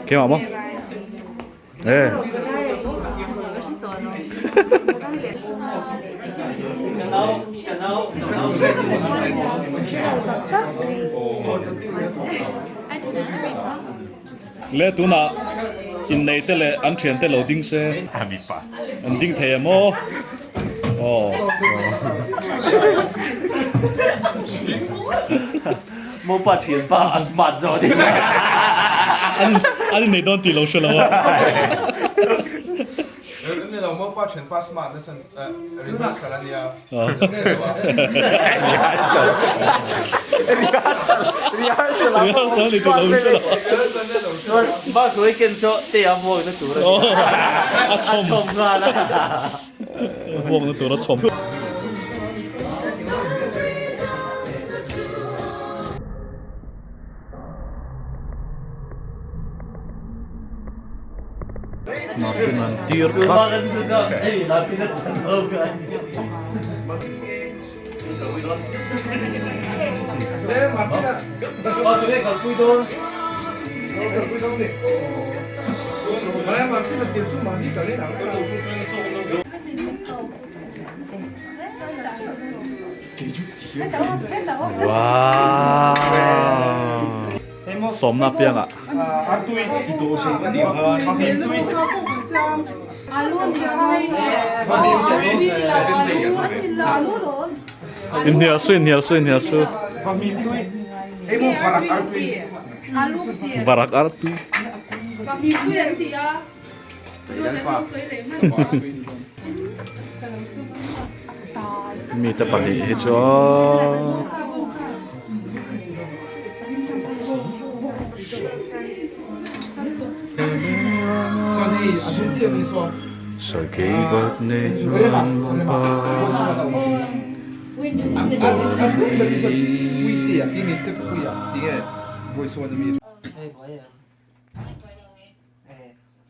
Keimah maw? Eh. Le tunah innei te leh an thian te lo ding se an ding thei em aw aw. Mopa thianpa a smart zawh ding. An an innei dawn tih lo hre lo a. Ni lo mopa thianpa smart na chan rehearsal a nia. Rehearsal. Rehearsal. Rehearsal a Rehearsal ni tih lo hre lo. Chuan bus weekend chu te a vuak na tur a nia. A chhawm. A chhawm nghal a. Vuak na tur a chhawm. Martin an tir tlat. Sawmna piangah. Inhnial su inhnial su inhnial su. Varak artui. Mite pahnih hi chu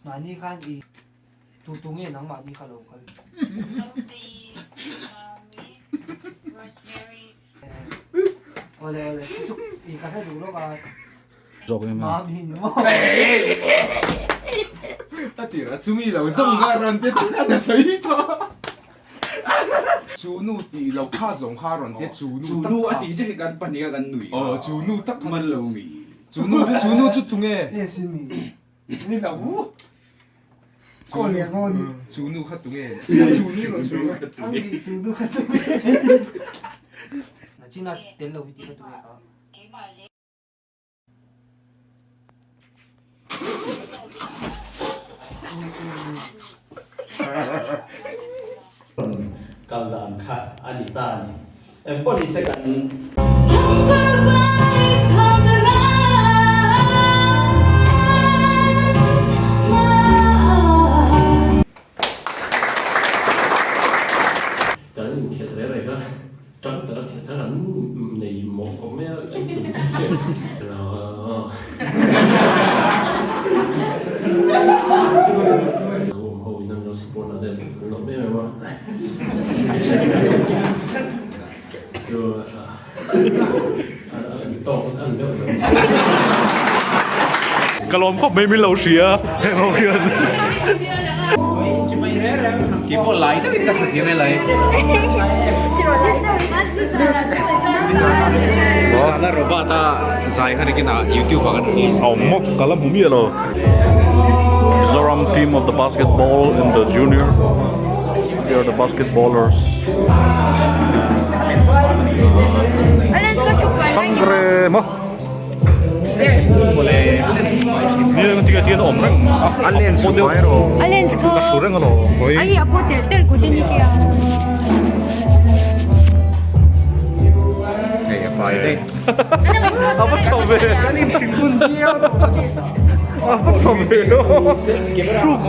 Mahni khan i tu tu nge nangmahni kha lo kal? Awle awle chu i ka hre duh lawk a. Zawk em a. Mami ni maw? A tir a chumi lo zawng kha rawn ti tak a ta sawi tawh. Chu nu tih lo kha zawng kha rawn ti chu nu tak kha. Chu nu a tih che hi kan pahnih a kan nui kha. Aw chu nu tak man lo mi. Chu nu chu nu chu tunge? Ni lo u. Ko le ngo ni. Chu nu kha tunge? Chu nu lo chu nu kha tunge? Ang chu nu kha tunge? Na china tel lo ti kha tunge kha? Kal dan kha a ni ta a ni. Engpawh ni se kan. Kan inkhelh reng reng a, tang taka khelh khan an nei mawh khawp mai a, an tum Lo awm ho in an lo support a den an lawm em em a. Chu an tawk an deuh lo. Ka lawm khawp mai min lo hria heng ho hian. Keipawh lai deuhin ka sa thiam e lai. Zana Robert a zai kha nikin ah YouTube ah kan release. Awm maw ka la hmu miah lo. Mizoram team of the basketball in the junior here are the basketballers. Sangre maw. A lens chu vai rawh. A lens kha ka hru reng alawm. Ai a pawh tel tel kut in i tia. Hei a fai daih. A va tha ve. Kan in hrilh hun viau tawh ka ti. A va tha ve aw. Hruk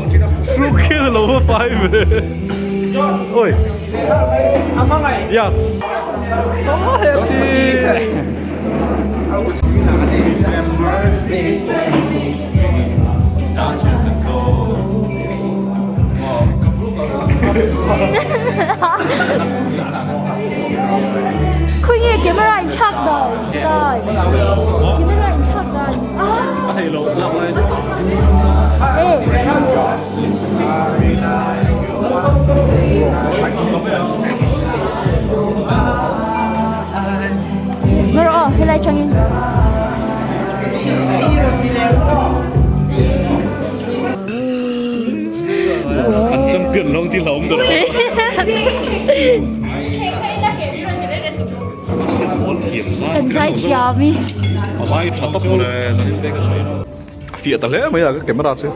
hruk hian a lo va fai ve. Oi. Yes. So happy. Khawnge camera in thlak dan dan camera in thlak dan A thei lo lak lai. E. Maro aw helai changin. An champion lo ti hlauhawm ta lo. Basketball thiam zai Kan zai thiam i. A zai tha tawp mawle zanin vek a sawi. A fiah ta hle mai a ka camera chu.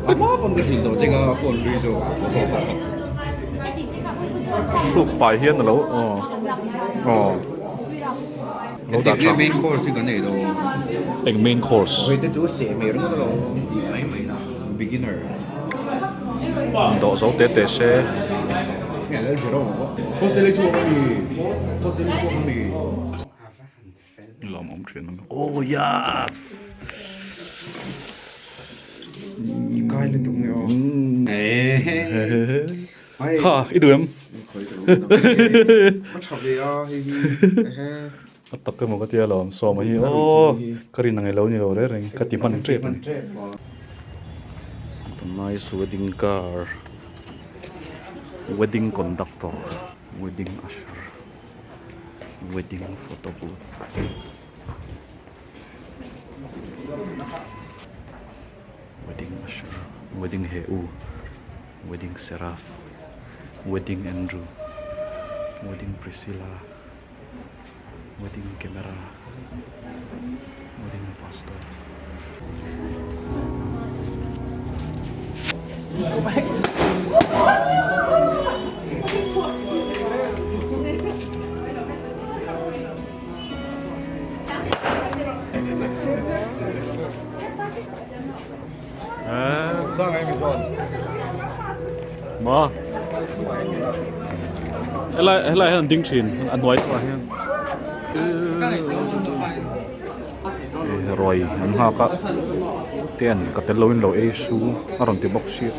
A hma pawn ka hrilh tawh che ka phone hlui zawk. Hruk fai hian a lo aw aw. Lo dah tha. Main course hi kan nei lo. Eng main course? Hei te chu seh mai ringawt a lo tih mai mai na. Beginner. Dawh zo te te se. Nge lal zero ang aw. Khawsel i chhuak a mi. Khawsel i chhuak a mi. Lawm awm thin ang. Oh yes. I kai lutuk nge aw. Kha i duh em? Ka tha ve a hei hi ehe. A tak emaw ka tia lawm sawma hi aw ka rin ang ilo ni lo reng reng ka ti hman tep a ni. Nice wedding car wedding conductor wedding usher wedding photo booth. Wedding usher wedding he u wedding seraph wedding andrew wedding priscilla wedding camera wedding pastor. Ma helai helai hian an ding thin a hnuai deuhah hian ruai an nghak a ten ka tel loin lo ei su a rawn ti bawk sia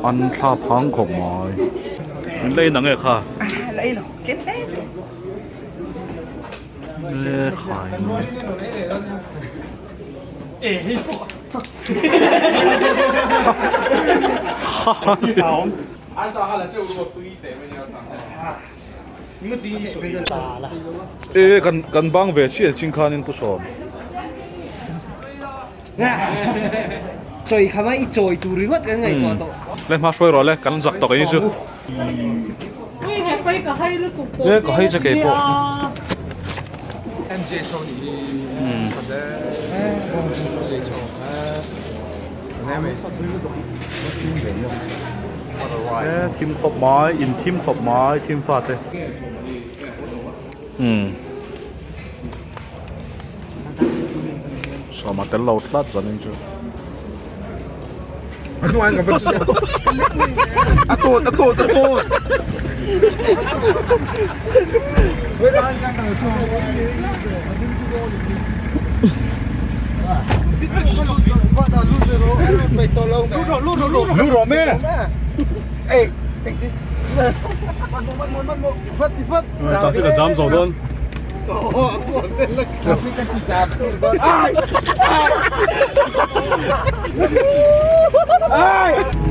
an thla phang khawp mai min la in ang e kha. E kan kan bang ve chiah chin khanin pu sawm. Chawi kha mai i chawi tur ringawt kan ngaihtuah tawh. Le hma hruai rawh le kan zak tawh kei chu. E ka hei che kei pawh. MJ show nih hi khat e MJ show E thim khawp mai in thim khawp mai thim fate. Umm. Sawma tel lo tlat zanin chu. A hnuai ka va siam. A tawt a tawt a tawt. Lu rawh me. Traffic a jam zo dawn.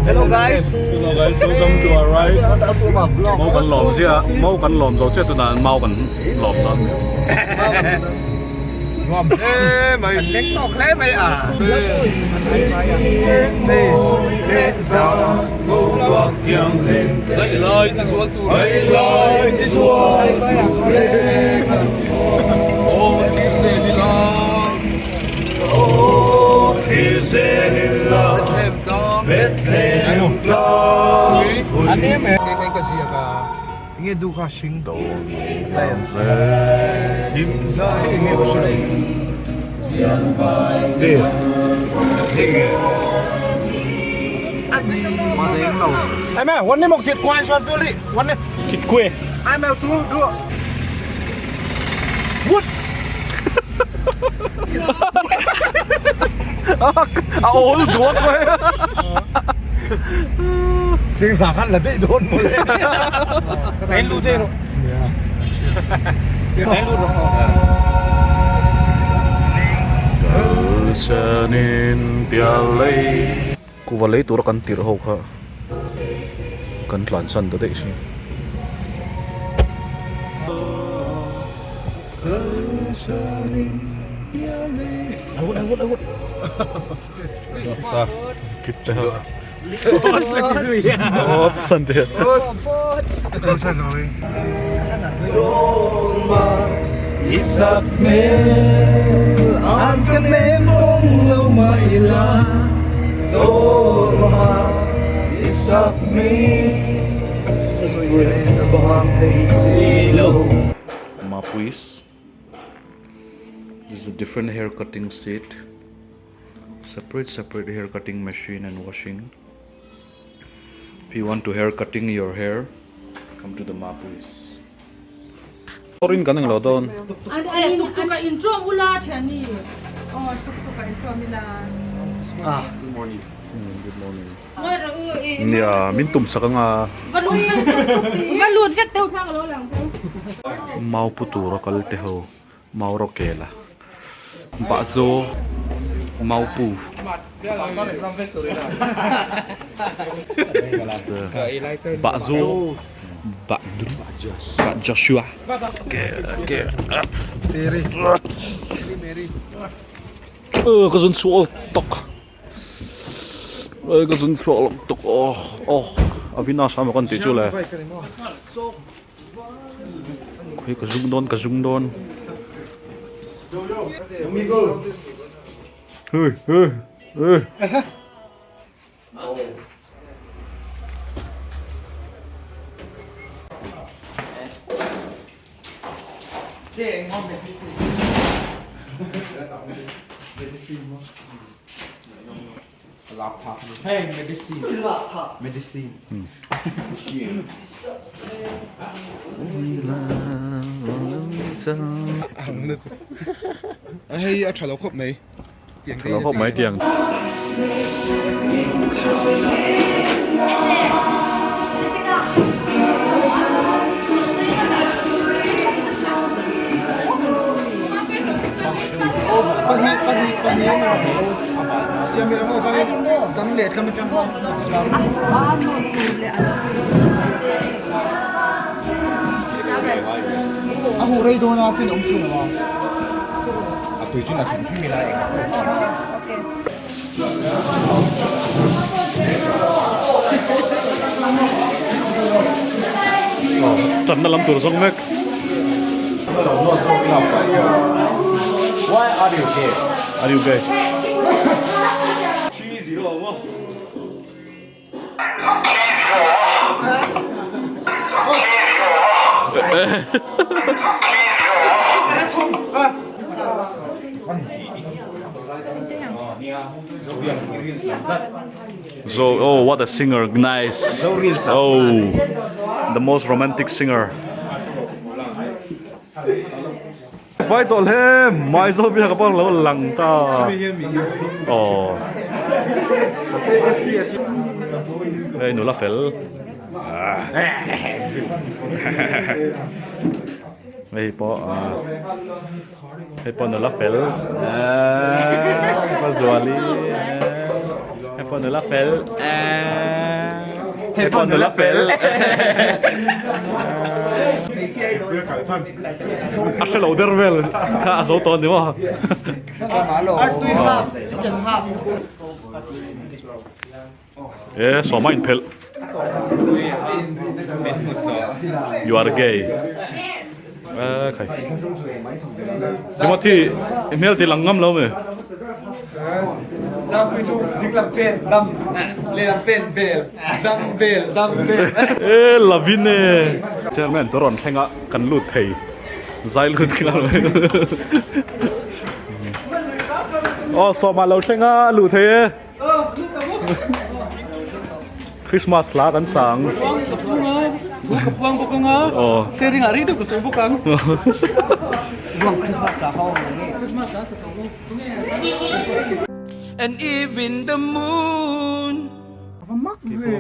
Hello guys. Hello guys, welcome to our ride. Mau kan lawm chiah, mau kan lawm zo chiah tunah mau kan lawm dawn. Nuam hle mai. Kan leng tawk hle mai a. Nge du kha hring nge ka hre lo. Em ơi, one một thịt quay cho tôi đi. One Thịt quê. Ai mèo chú đưa. Vút. A awl duak mai. Ching sa khan la dei don mo le. Cái lu đây rồi. Cái lu rồi. Kalsanin pialei. Kuva lei tura kan tirh ho kha kan tlan san ta daih si. Mapuis. This is a different hair cutting seat. Separate separate hair cutting machine and washing. If you want to hair cutting your hair, come to the Mapuis. Torin kan ang lo dawn. Tuk tuk a intro ula thiani. Oh, tuk tuk a intro mila. Good morning. Good morning. Ngoi ra u e. Nia, min tum sak anga Va lut vek teu thang lo lang chu. Mau pu tura kal te ho mau ro kela. Ba zo mau pu. Ba zo ba dru ba Joshua. Okay, okay. Ờ, ka zun sual tok. Ờ, ka zun sual tok. Oh, oh. Avinash ama kan ti chu le. Khui ka zung dawn ka zung dawn. Hey, hey, hey. Hey, medicine. Medicine. Hei a tha lo khawp mai. Tha lo khawp mai tiang. Pahnih pahnih pahnih ang Siam mi ram chuan dam leh tlam atang a huh rei dawn a fin awm si lo a. A tui chu na hrim hrim ila eng. Channa lam tur zawng mek. Why are you gay? Are you gay? So, oh, what a singer! Nice. Oh, the most romantic singer. Vai tawh hle mai zawk biak a pawh lo lang ta. Aw. Hei nula fel. Hei pawh hei pawh nula fel. Hei pawh Zuali. Hei pawh nula fel. Hei pawh nula fel. A hre lo der vel kha a zo tawh a ni maw? E sawma inphelh. You are gay. E khai. Timothy i hmel ti lang ngam lo mi? Zangpui chu dinglam pen dam lehlam pen bel dam bel dam bel. E Lavin e. Chairman tur rawn thleng a kan lut thei zai lut khi lo. Aw sawma lo thleng a a luh thei e. Christmas hla kan sa ang. Thu ka puang bawk anga. Aw. Sharing ah rei deuh ka sawi bawk ang. Buang Christmas hla kha awm ang nge. Christmas hla sa tho lo. And even the moon Ava mak ve.